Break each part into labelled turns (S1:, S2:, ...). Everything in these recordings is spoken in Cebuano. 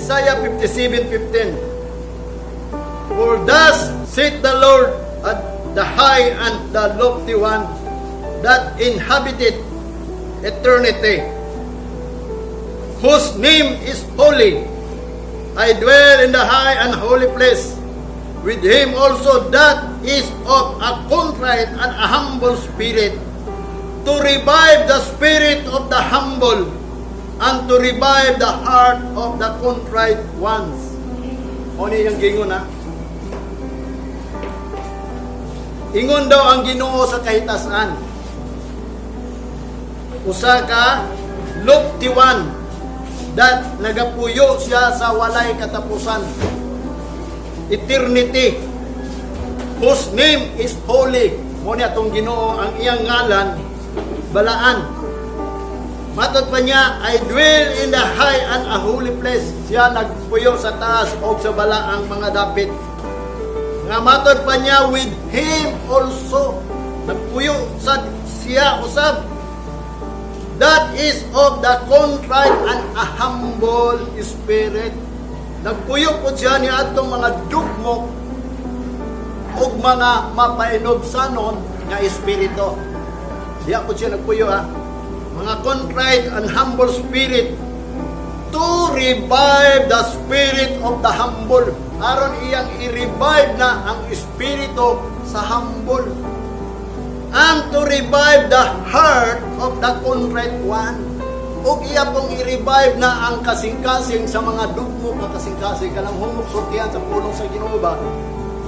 S1: Isaiah 57:15. "For thus saith the Lord at the high and the lofty one that inhabiteth eternity, whose name is holy. I dwell in the high and holy place, with him also that is of a contrite and a humble spirit, to revive the spirit of the humble, and to revive the heart of the contrite ones." Ano yung gingon ha? Ingon daw ang Ginoo sa kahitasan. Usa ka lofty one that nagapuyo siya sa walay katapusan. Eternity. Whose name is holy. Mo ni atong Ginoo, ang iyang ngalan balaan. Matod pa niya, "I dwell in the high and a holy place." Siya nagpuyo sa taas o sa balaang mga dapit. Nga matod pa niya, "with him also." Nagpuyo sa siya usab. "That is of the contrite and a humble spirit." Nagpuyo po siya ni atong mga dugmok ug mga mapainubsanon nga espiritu. Diya po siya nagpuyo ha. Mga contrite and humble spirit, to revive the spirit of the humble. Aron iyang i-revive na ang espiritu sa humble. And to revive the heart of the contrite one. Ug iya pong i-revive na ang kasing-kasing sa mga dugmok nga kasing-kasing, kanang humok sultihan sa pulong sa Ginoo ba?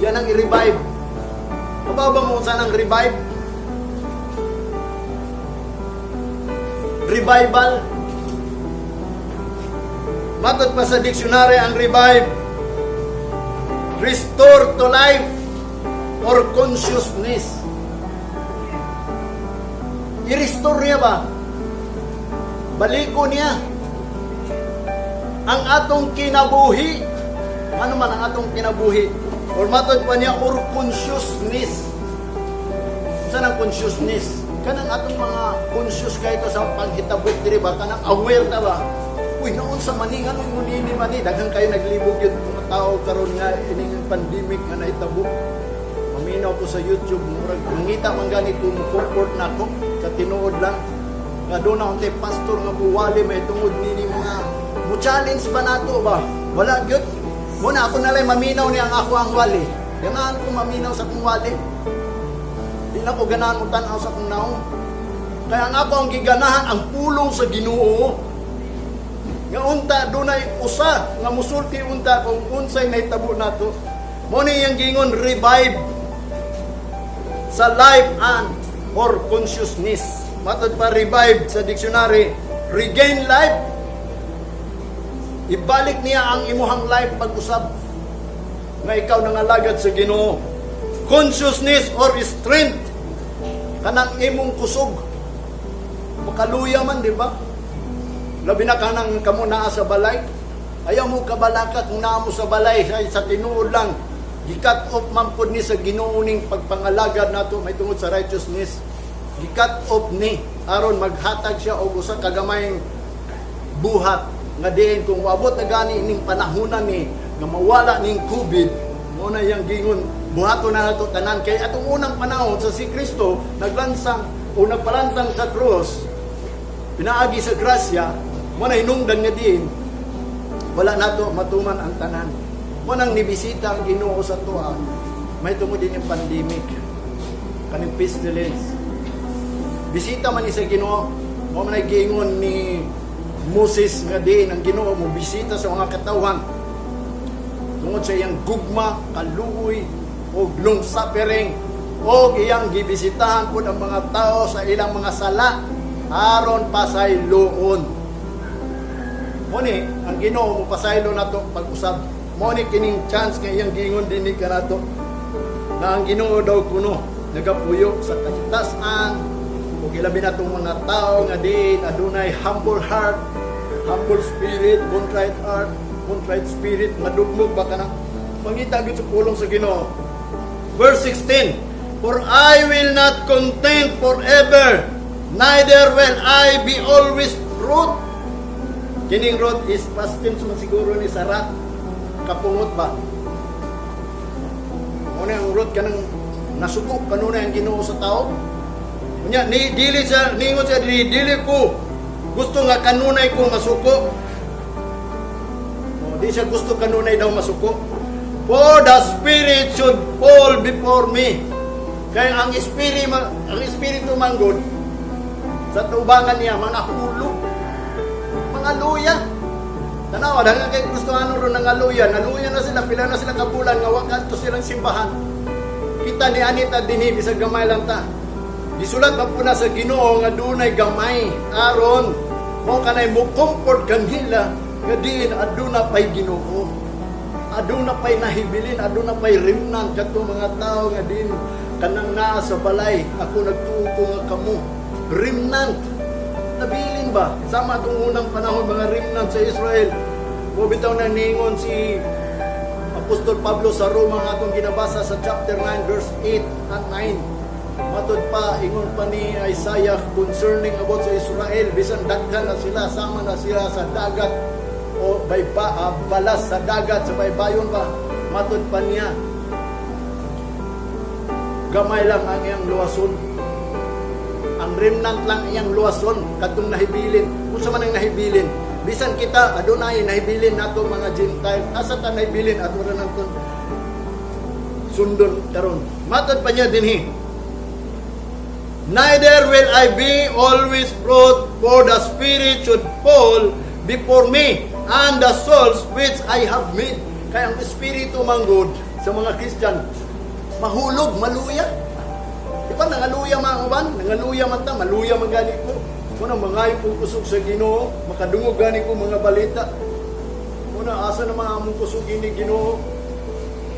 S1: Yan ang i-revive. Kabaw ba mo sa nang revive? Revival. Matod pa sa dictionary ang revive, restore to life or consciousness. I-restore niya ba? Baliko niya ang atong kinabuhi. Ano man ang atong kinabuhi? Or matod pa niya, or consciousness. Saan ang consciousness? Kanang atong mga conscious kayo sa panghitabok diri ba? Kanang aware ta ba? Uy, noon sa mani, anong ngunini mani? Daghan kayo naglibog yun mga tao karon nga ining pandemic nga nahitabo. Maminaw ko sa YouTube, murag mangita man gani ko, mo comfort na ako sa tinuod lang. Nga doon na untay pastor nga buwali may tungod nini mga mo challenge ba nato ba? Wala gyud. Muna ako nalay maminaw niya ang ako ang wali. Ganahan ko maminaw sa akong wali. Di na ko ganahan mo tan-aw sa akong naong. Kaya ang ako ang giganahan ang pulong sa Ginoo. Nga unta dunay usa nga musulti unta kung unsay nahitabo nato. Mo ni iyang giingon, revive sa life and or consciousness. Matod pa, revive sa dictionary, regain life. Ibalik niya ang imuhang life pag-usab nga ikaw nangalagad sa Ginoo. Consciousness or strength, kanang imong kusog. Makaluya man, di ba? Labi na kanang kamo naa sa balay. Ayaw mo kabalaka kung naa mo sa balay ay sa tinuod lang. Gi-cut off man pud ni sa Ginoo ning pagpangalagad nato may tungod sa righteousness. Gi-cut off ni aron maghatag siya og usa ka gamayng buhat nga diin kung moabot na gani ining panahonan ni nga mawala ning COVID, mo na iyang gingon, buhaton na nato tanan, kay atong unang panahon sa si Kristo naglansang o nagpalansang sa krus pinaagi sa grasya, mo na hinungdan nga diin wala nato matuman ang tanan. Mo nang nibisita ang Ginoo sa tuwa may tungod din yung pandemic, kaning pestilence. Bisita man ni sa Ginoo. Mo man ay giingon ni Moses nga diin ang Ginoo mo bisita sa mga katawhan tungod sa iyang gugma, kaluoy ug long suffering, og iyang gibisitahan pud ang mga tao sa ilang mga sala aron pasayloon. Mo ni ang Ginoo mo pasaylo nato pag-usab. Mo ni kining chance nga iyang giingon dinhi kanato na ang Ginoo daw kuno nagapuyo sa kahitasan ug ilabi na itong mga tao nga diin adunay humble heart, humble spirit, contrite heart, contrite spirit, madugmog ba ka na? Mangita gyud sa pulong sa Ginoo. Verse 16, "For I will not contend forever, neither will I be always wroth." Kining wrath is past tense man siguro ni sa wrath. Kapungot ba? Muna ang wrath, kanang nasuko kanunay ang Ginoo sa tao. Unya ni dili sa ningon siya dili, dili ko gusto nga kanunay ko masuko. O, di siya gusto kanunay daw masuko. For the spirit should fall before me. Kaya ang espiritu manggod sa tubangan niya mga hulog, mga luya. Tanawa, dahil kay Kristiyano ron nangaluya, naluya na sila, pila na sila kabulan nga wa kadto silang simbahan. Kita ni Anita dinhi, bisag gamay lang ta. Gisulat pa po na sa Ginoo nga dunay gamay aron mo kanay mo comfort kanila nga diin aduna pay Ginoo. Aduna pay nahibilin, aduna pay remnant kadto mga tao nga diin kanang naa sa balay. Ako nagtuo ko nga kamo remnant nabilin ba sama atong unang panahon, mga remnant sa Israel mo bitaw na ningon si Apostol Pablo sa Roma nga atong ginabasa sa chapter 9 verse 8 at 9. Matod pa, ingon pa ni Isaiah concerning about sa Israel, bisan daghan na sila, sama na sila sa dagat o balas sa dagat sa baybayon ba, matod pa niya, gamay lang ang iyang luwason. Ang remnant lang iyang luwason, katong nahibilin. Kung sa man ang nahibilin, bisan kita, adunay nahibilin nato mga Gentile. Asa ta nahibilin? Ato ra nang sundon karon. Matod pa niya dinhi, "Neither will I be always wroth, for the spirit should fall before me, and the souls which I have made." Kaya ang espiritu manggod sa mga Christian, mahulog, maluya. Di ba, nangaluya mga uban? Nangaluya man ta, maluya man gani ko. Muna mga pong kusog sa Ginoo, makadungog gani ko mga balita. Muna asa na mga among kusog ini, Ginoo?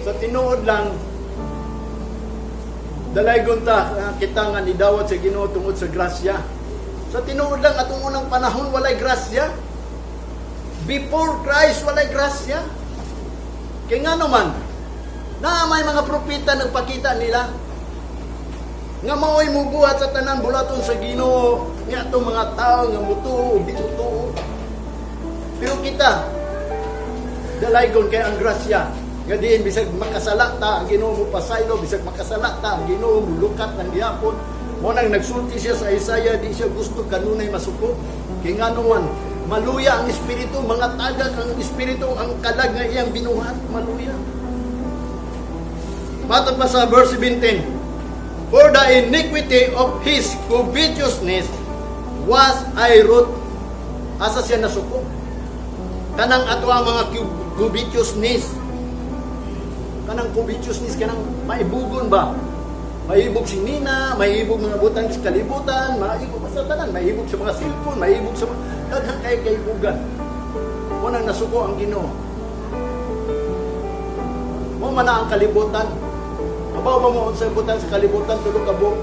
S1: Sa tinuod lang, dalaygon ta kita nga nidawat sa Ginoo tungod sa grasya. Sa tinuod lang, atong unang panahon walay grasya. Before Christ, walay grasya. Kaya nga naman, na may mga propeta nagpakita nila nga mao'y mubuhat sa tanan bulaton sa Ginoo nga atong mga tao nga mutuo o di mutuo. Pero kita dalaygon kay ang grasya nga diin bisag makasala ta, ang Ginoo mo pasaylo, bisag makasala ta, ang Ginoo mo lukat ng gihapon. Mo nang nagsulti siya sa Isaiah, di siya gusto kanunay masuko. Kay ngano man, maluya ang espiritu, mga tagak ang espiritu, ang kalag nga iyang binuhat, maluya. Matod pa sa verse 17, "For the iniquity of his covetousness was I wroth." Asa siya nasuko? Kanang ato ang mga covetousness. Kanang covetousness, kanang maibugon ba? Maibog si Nina, maibog mga butang sa kalibutan, maibog basta tanan, maibog sa mga cellphone, maibog sa mga daghang kay kaibugan. Unang nasuko ang Ginoo. Mo man na ang kalibutan. Abaw ba mo sa butan sa kalibutan, tulo ka buok?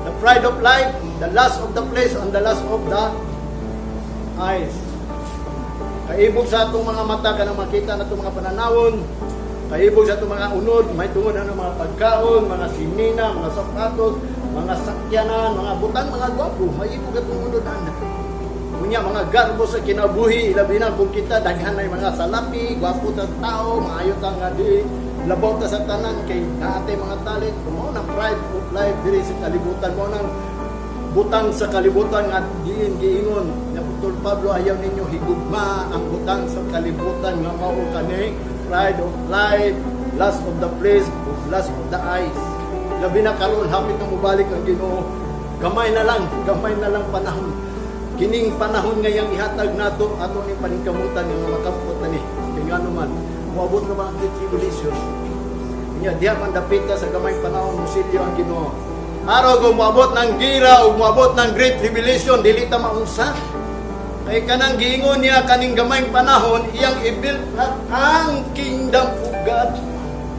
S1: The pride of life, the lust of the flesh, and the lust of the eyes. Kaibog sa atong mga mata kanang makita na itong mga pananawon. Kaibog sa atong mga unod, may tungod na ng mga pagkaon, mga sinina, mga sapatos, mga sakyanan, mga butang, mga gwapo. Maibog atong unod ana. Unya mga garbo sa kinabuhi, ilabi na kung kita daghan na mga salapi, gwapo ta tao, maayo ta nga di labaw ta sa tanan kay naatay mga talent. Mao nang pride of life diri sa kalibutan, mao nang butang sa kalibutan nga diin giingon ni Apostol Pablo, ayaw ninyo higugma ang butang sa kalibutan nga mao kani pride of life, lust of the flesh, ug lust of the eyes. Labi na karon hapit na mobalik ang Ginoo. Gamay na lang, gamay na lang panahon. Kining panahon ngayang ihatag nato, ato ning paningkamutan nga makampot na ni. Kay ngano man, moabot na mga great tribulation. Nya diha man dapita sa gamay panahon musilyo ang Ginoo. Araw kung moabot ng gira o moabot ng great tribulation, dili ta maunsa. Kay kanang giingon niya kaning gamayng panahon, iyang i-build up ang kingdom of God.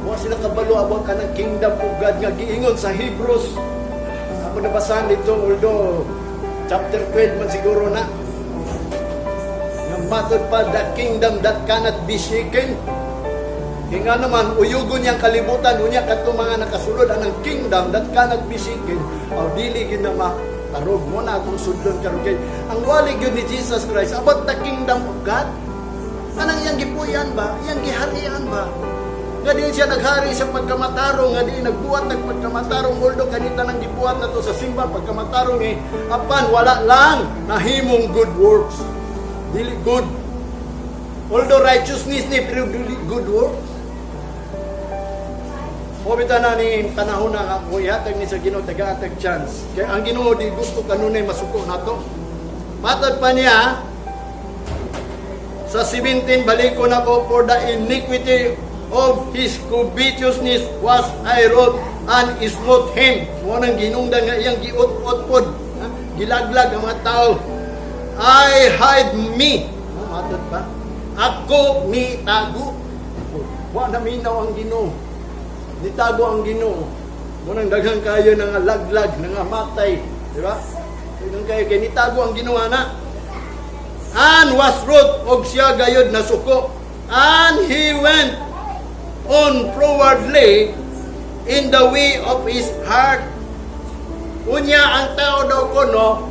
S1: Wa sila kabalo about kanang kingdom of God nga giingon sa Hebrews. Ako nabasahan dito, although chapter 12 man siguro na. Nga matod pa, the kingdom that cannot be shaken. Kaya nga naman, uyugon niyang kalibutan, unya kadto mga nakasulod anang kingdom that cannot be shaken, aw dili gid na ma Tarog mo na akong sudlon karon kay ang wali gyud ni Jesus Christ about the kingdom of God. Anang iyang gipuy-an ba? Iyang giharian ba? Nga di siya naghari sa pagkamatarong, nga di nagbuhat ng pagkamatarong, although kanita nang gibuhat na to sa simba, pagkamatarong eh, apan wala lang nahimong good works. Dili good. Although righteousness ni, pero dili good works. Mo bitaw na ni panahon na nga kung ihatag ni sa Ginoo, tagaan tag chance. Kay ang Ginoo di gusto kanunay masuko nato. Matod pa niya sa 17, baliko na ko, "For the iniquity of his covetousness was I wroth and smote him." Mo nang ginungdan nga iyang giut-ut pod, ha? Gilaglag ang mga tao. "I hide me." Ha, matod pa. "Ako ni tago." Wa na minaw ang Ginoo. Nitago ang Ginoo. Mo nang daghan kayo nga laglag, nga matay, di ba? Daghan kayo kay nitago ang Ginoo na. "And was wroth," og siya gayod nasuko. "And he went on frowardly in the way of his heart." Unya ang tao daw kono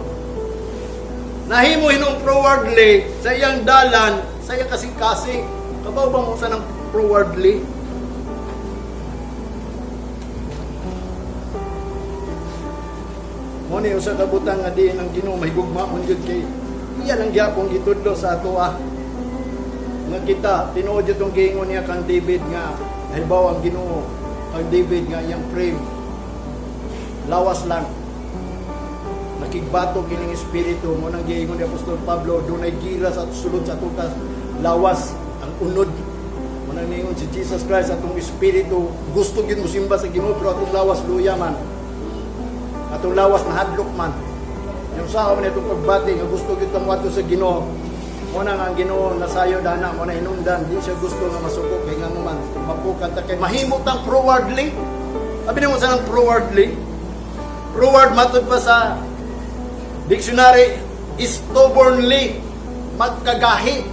S1: nahimo hinong frowardly sa iyang dalan, sa iyang kasing-kasing. Kabaw ba mo sa ng frowardly? Mo ni usa ka butang nga diin ang Ginoo mahigugma man gyud kay iya lang gyapon gitudlo sa atoa. Nga kita tinuod jud tong giingon niya kang David nga nahibaw ang Ginoo kang David nga iyang frame lawas lang, nakigbato kining espiritu. Mo nang giingon ni Apostol Pablo, dunay gira sa sulod sa atong lawas, ang unod. Mo nang niingon si Jesus Christ, atong espiritu gusto gyud mosimba sa Ginoo, pero atong lawas luya man, atong lawas nahadlok man. Yung sa man itong pagbati nga gusto gyud kang sa Ginoo. Mo na nga ang Ginoo nasayo dana mo na hinungdan di siya gusto nga masuko kay ngano man mapukan ta kay mahimo tang frowardly. Abi nimo sa nang frowardly? Froward, matud pa sa dictionary, stubbornly, magkagahi.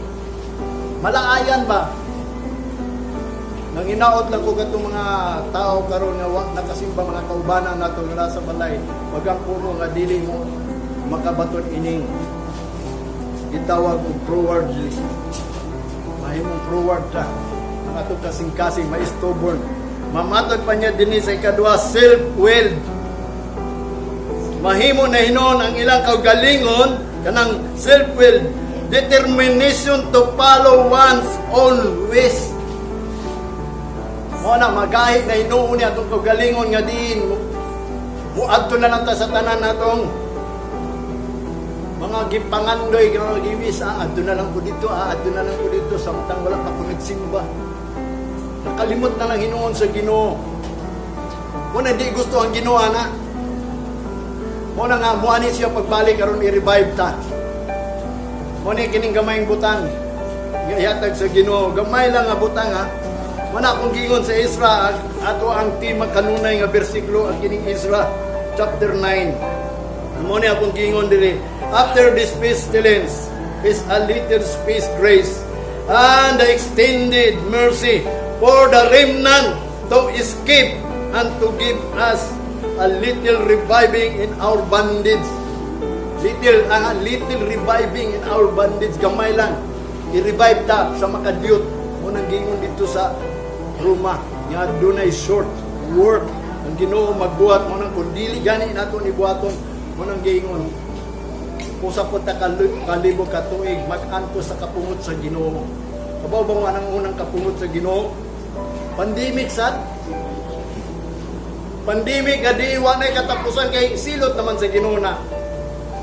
S1: Malaayan ba? Nanginaot lang ko katong mga tao karon nga wa nakasimba, mga kaubanan nato nga nasa balay, magampo mo nga dili mo makabaton ining gitawag og frowardly. Mahimong froward ta. Ang atong kasing-kasing may stubborn. Mamatod pa niya dinhi sa ikadua, self-willed. Mahimo na hinon ang ilang kaugalingon, kanang self-willed, determination to follow one's own wish. Mo na magahi na hinuon niya atong kaugalingon nga diin muadto na lang ta sa tanan natong mga gipangandoy, mga giwis, ah, adto na lang ko dito, ah, adto na lang ko dito, samtang wala pa ko nagsimba. Nakalimot na lang hinuon sa Ginoo. Mo na di gusto ang Ginoo ana. Mo na nga muani siya pagbalik aron i-revive ta. Mo ni kining gamayng butang nga ihatag sa Ginoo. Gamay lang nga butang, ha. Mo na akong giingon sa Ezra, ato ang tema kanunay nga bersikulo ang kining Ezra chapter 9. Mo ni akong giingon diri. "After this pestilence is a little space grace and the extended mercy for the remnant to escape and to give us a little reviving in our bondage." Little, little reviving in our bondage. Gamay lang. I-revive ta sa makadiyot. Mo nang giingon dito sa Roma nga dunay short work ang Ginoo magbuhat. Mo nang kung dili gani nato ni buhaton, mo nang giingon usa po ta kalibo ka tuig mag-antos sa kapungot sa Ginoo. Kabaw ba mo anang unang kapungot sa Ginoo? Pandemic sad. Pandemic nga di wa nay katapusan kay silot naman sa Ginoo na.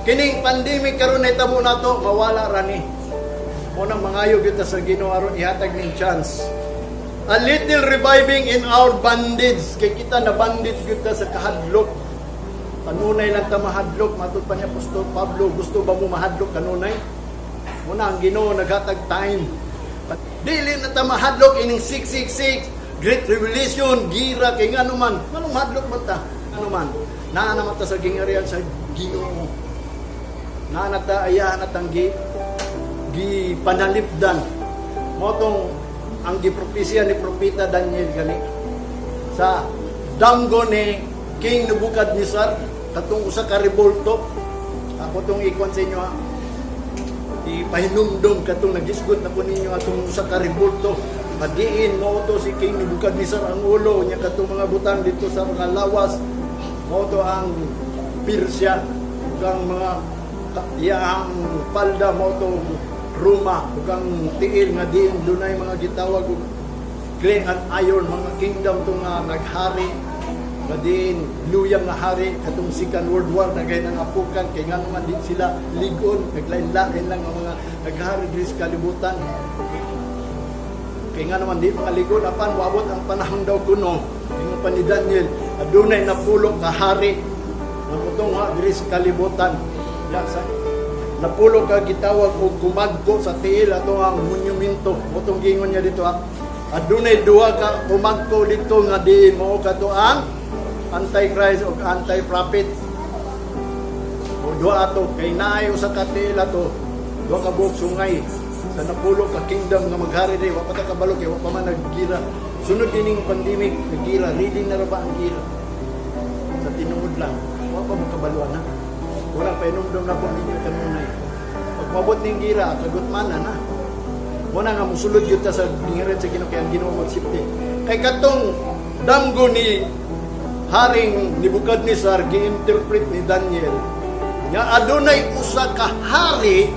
S1: Kining pandemic karon nahitabo nato, mawala ra ni. Mo nang mangayo gyud ta sa Ginoo aron ihatag ning chance. A little reviving in our bondage kay kita na bondage gyud ta sa kahadlok. Kanunay lang ta mahadlok, matud pa ni Apostol Pablo, gusto ba mo mahadlok kanunay? Muna ang Ginoo naghatag time. Dili na ta mahadlok ining 666, Great Revelation, gira kay ngano man, nganong mahadlok man ta? Ano man? Naa naman ta sa gingarian sa Ginoo. Naa na ta ayahan na tang gi panalipdan. Mo tong ang gipropesya ni Propeta Daniel gani sa damgo ni King Nebuchadnezzar. Katong usa ka rebulto. Ako tong ikuan sa inyo ha. Ipahinumdum katong nagisgot na ko ninyo atong usa ka rebulto. Padiin mao to si King Nebuchadnezzar ang ulo niya, katong mga butang dito sa mga lawas mao to ang Persia, ug ang mga iyang palda mao to Roma, ug ang tiil nga diin dunay mga gitawag og clay and iron, mga kingdom to nga naghari nga diin luyang nga hari katong Second World War na gay nang apukan, kay ngano man di sila ligon, naglain-lain lang ang mga naghari diri sa kalibutan, kay nga naman di makaligon. Apan moabot ang panahon daw kuno, ingon pa ni Daniel, adunay napulo ka hari nga mutungha diri sa kalibutan ya, sa napulo ka gitawag og kumagko sa tiil ato ang monumento. Motong gingon niya dito ha, adunay duha ka kumagko dito nga di mao kato ang Antichrist ug Anti-Prophet o duha ato, kay naay usa ka tiil ato, duha ka buok sungay sa napulo ka kingdom nga maghari di. Wa pa ta kabalo kay wa pa man naggira. Sunod dining pandemic naggira, ready na ra ba ang gira? Sa tinuod lang, wa pa mo kabaluan na. Wala pa inumdum na po ninyo kanunay. Pag mabot ning gira, kagutmanan na. Muna nga musulod yun ta sa gingirin sa Ginoo, kay ang Ginoo magsipti. Kay katong damgo ni Haring Nebuchadnezzar, gi-interpret ni Daniel nga adunay usa ka hari,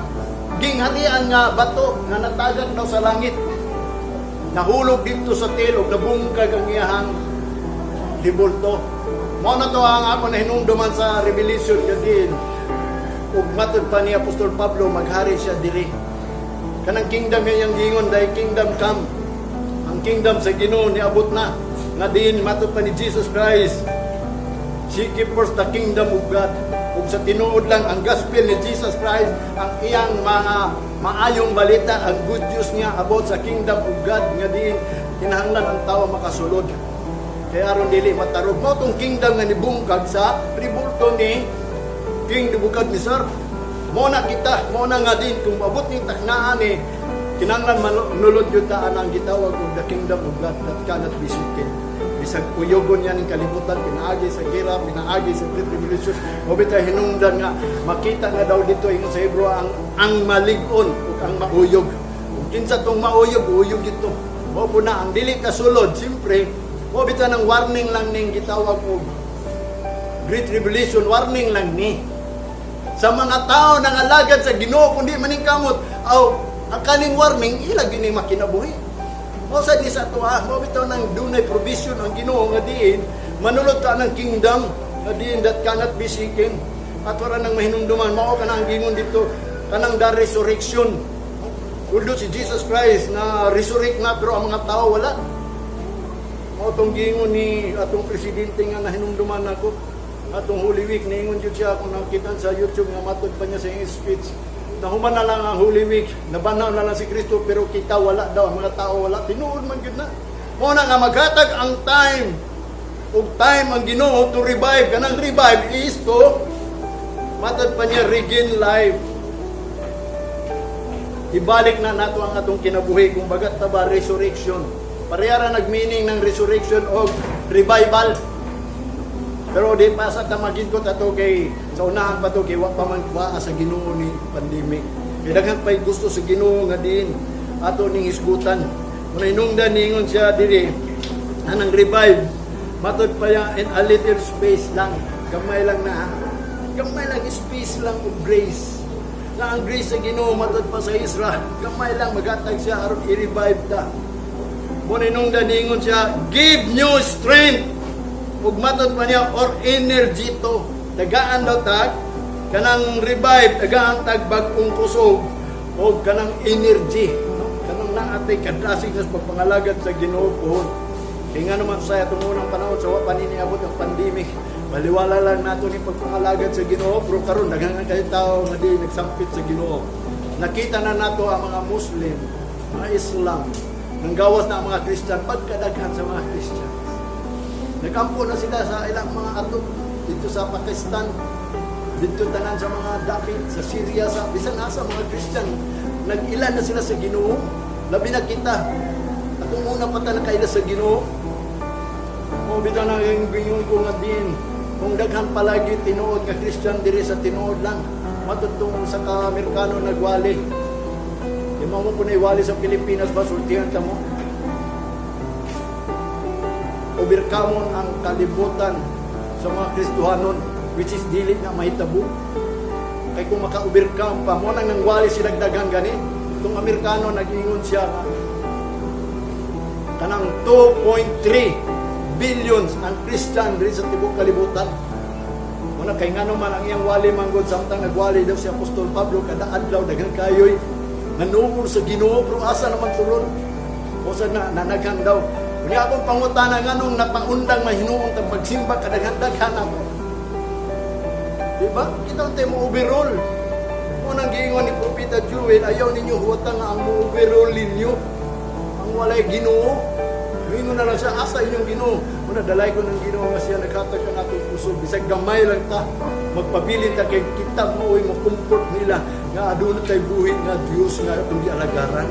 S1: gingharian nga bato nga natagak daw sa langit, nahulog dito sa tiil ug nabungkag ang iyahang rebulto. Mao na to ang ako nahinumduman sa Revelation kadin. Ug matod pa ni Apostol Pablo, maghari siya diri. Kanang kingdom niya yang gingon, "Thy kingdom come." Ang kingdom sa Ginoo niabot na. Nga diin matod pa ni Jesus Christ, "Seek ye first the kingdom of God." Ug sa tinuod lang, ang gospel ni Jesus Christ, ang iyang mga maayong balita, ang good news niya about sa kingdom of God nga diin kinahanglan ang tao makasulod. Kaya aron dili matarog mo tong kingdom nga nibungkag sa rebulto ni King Nebuchadnezzar. Mo na kita, mo na nga din kung mabot ning taknaan ni kinahanglan manulod yun ta anang gitawag og the kingdom of God that cannot be shaken. Bisag uyogon niya ning kalibutan pinaagi sa gira, pinaagi sa Great Tribulation, mo bitay hinungdan nga makita nga daw dito ingon sa Hebrew ang malig-on ug ang mauyog. Ug kinsa tong mauyog, uyog dito. Mo po na ang dili kasulod, siyempre, mo bitaw ng warning lang ning gitawag og Great Tribulation, warning lang ni sa mga tao nang alagad sa Ginoo. Kundi maningkamot aw ang kaning warning, ila gini makinabuhi. Mo sa di sa tuwa, mo bitaw nang dunay provision ang Ginoo nga diin manulod ta ng kingdom nga diin that cannot be shaken. At wala nang mahinumduman, mao ka ang gingon dito kanang the resurrection. Although si Jesus Christ na resurrect na, pero ang mga tao wala. Mao tong gingon ni atong presidente nga nahinumduman nako atong Holy Week, niingon jud siya, kung nakita sa YouTube nga matod pa niya sa iyang speech, nahuman na lang ang Holy Week, nabanhaw na lang si Kristo, pero kita wala daw, ang mga tao wala. Tinuod man gyud na. Mao na nga maghatag ang time ug time ang Ginoo to revive. Kanang revive is to, matod pa niya, regain life. Ibalik na nato ang atong kinabuhi kung bagat ta ba, resurrection. Parehara nagmeaning ng resurrection o revival. Pero di pa sa ta magigkot ato kay sa unahan pa to, kay wa pa man waa sa Ginoo ni pandemic. Kay daghan pay gusto sa Ginoo nga diin ato ning hisgutan. Muna hinungdan ningon siya diri anang revive, matod pa ya, in a little space lang. Gamay lang na. Gamay lang space lang of grace. Na ang grace sa Ginoo, matod pa sa Israel, gamay lang magatag siya aron i-revive ta. Muna hinungdan ningon siya, give new strength. Ug matod pa niya, or energy to. Tagaan daw tag kanang revive, tagaan tag bag-ong kusog o kanang energy, no? Kanang naatay kadasig sa pagpangalagad sa Ginoo pohon. Kaya nga naman sa itong unang panahon sa wa pa ni niabot ang pandemic, baliwala lang nato ni pagpangalagad sa Ginoo, pero karon daghan nga kayo tao nga di nagsampit sa Ginoo. Nakita na nato ang mga Muslim, mga Islam, nanggawas na ang mga Christian, pagkadaghan sa mga Christian. Nagampo na sila sa ilang mga atop dito sa Pakistan, dito tanan sa mga dapit, sa Syria, sa bisan asa mga Christian, nag-ila na sila sa Ginoo. Labi na kita. Atong una pa ta nakaila sa Ginoo. O bitaw na yung gingon ko nga din. Kung daghan palagi tinuod nga Christian diri sa tinuod lang, matutong sa ka Amerikano nagwali. Di mo mo kung wali sa Pilipinas ba, sultihan ka mo. Overcome ang kalibutan sa mga Kristohanon, which is dili na mahitabo. Kay kung maka-overcome pa, mo nang nangwali sila daghan gani. Itong Amerikano, nag-ingon siya nga kanang 2.3 billions ang Christian diri sa tibuok kalibutan. Muna kay ngano man ang iyang wali manggod, samtang nagwali daw si Apostol Pablo kada adlaw, daghan kayoy nanuol sa Ginoo, pero asa naman turon? O sa na nanaghan daw. Unya akong pangutana, nganong napaundang mahinuon tag pagsimba kadaghan-daghan ako? Di ba? Kita tayo mo overall. Unang giingon ni Propeta Joel, ayaw ninyo huwata nga ang mo overall ninyo. Ang walay Ginoo. Ingon na lang siya, asa inyong Ginoo? Una dalay ko ng Ginoo nga siya naghatag ang atong kusog. Bisag gamay lang ta, magpabilin ta kay kita mo mo comfort nila nga aduna tay buhi nga Dios nga atong gialagaran.